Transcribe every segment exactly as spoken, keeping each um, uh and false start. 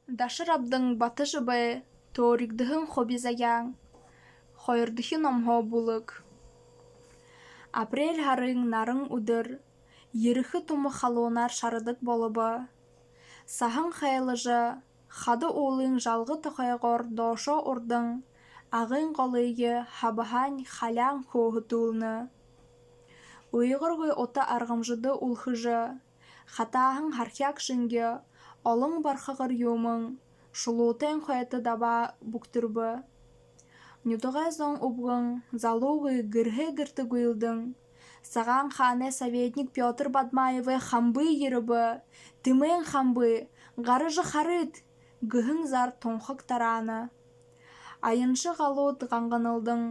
Даширабдан Батожабай. «Төөригдэһэн хуби заяан». Хоёрдохи номһоо бүлэг. Апрель һарын наран үдэр, ерэхэ тума халуунаар шарадаг болобо. Саһан хайлажа, хада уулын жалга тохойгоор доошоо урдан, Агын голые хабаһаань халяан хөөһэтүүлнэ. Уйгаргүй ута аргамжада үлхэжэ, хатааһан һархяаг шэнги, олон бархагар юумэн шулуутайн хойто дабаа бүгтэрбэ. Нютагай зон үбгэн, залуугүй гэрһээ гэртэ гүйлдэн, Сагаан хаанай советник Пётр Бадмаевай хамбы ерэбэ, тэмээн хамбы, гаража харыт! Гэһэн зар тунхаг тараана. Аянша галууд ганганалдан,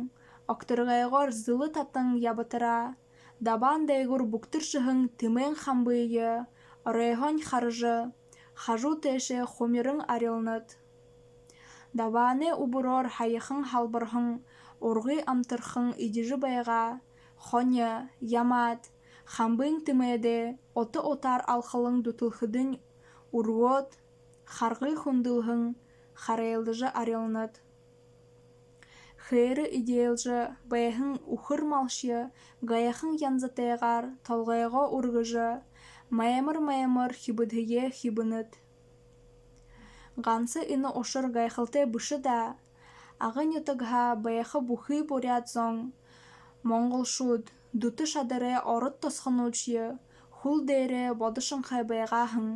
огторгойгоор зэлэ татан ябатараа, дабаан дээгүүр бүгтэршэһэн тэмээн хамбые оройһоонь хаража, хажуу тээшээ хумиран арилнад. Дабаанай үбэрөөр һаяхан һалбарһан, ургы амтархан эдижэ байгаа хони, ямаат, хамбын тэмээдээ ута утаар алхалан дүтэлхэдэнь, үргөөд, харгы хүндэлһэн харайлдажа арилнад. Хээрэ эдеэлжэ байһан үхэр малшье гайхан янзатайгаар толгойгоо үргэжэ, маймар-маймар хибэдһэеэ хибэнэд. Ганса энэ ушар гайхалтай бэшэ даа. Ага нютагһаа байха бүхы буряад зон, монголшууд, дүтэ шадарай ород тосхонуудшье хүл дээрээ бодошонхой байгаа һэн.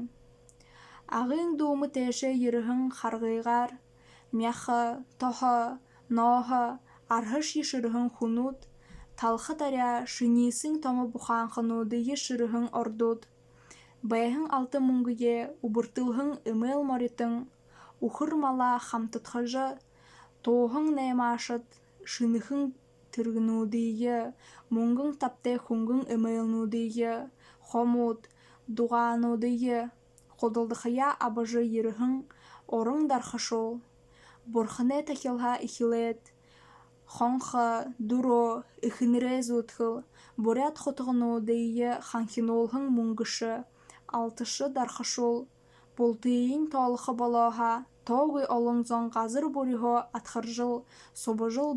Агын дүүмэ тээшээ ерэһэн харгыгаар мяха, тоһо, нооһо, арһашье шэрэһэн хүнүүд, талха таряа, шэниисын томо буханхануудые шэрэһэн ородууд, байһан алта мүнгөө үбэртэлһэн эмээл моритон, үхэр малаа хамтадхажа, тууһан наймаашад шэнэхэн тэргэнүүдые, мүнгэн табтай хүнгэн эмээлнүүдые, хомууд, дугаануудые худалдахаяа абажа ерэһэн уран дархашуул. Бурханай тахилһаа эхилээд, хонхо, дүрөө, эхэнэрэй зүүдхэл, буряад хутагануудые ханхинуулһан мүнгэшэ, алташа дархашуул, бултыень тоолохо болоо һаа, тоогүй олон зон газар бүриһөө адхаржал, субажал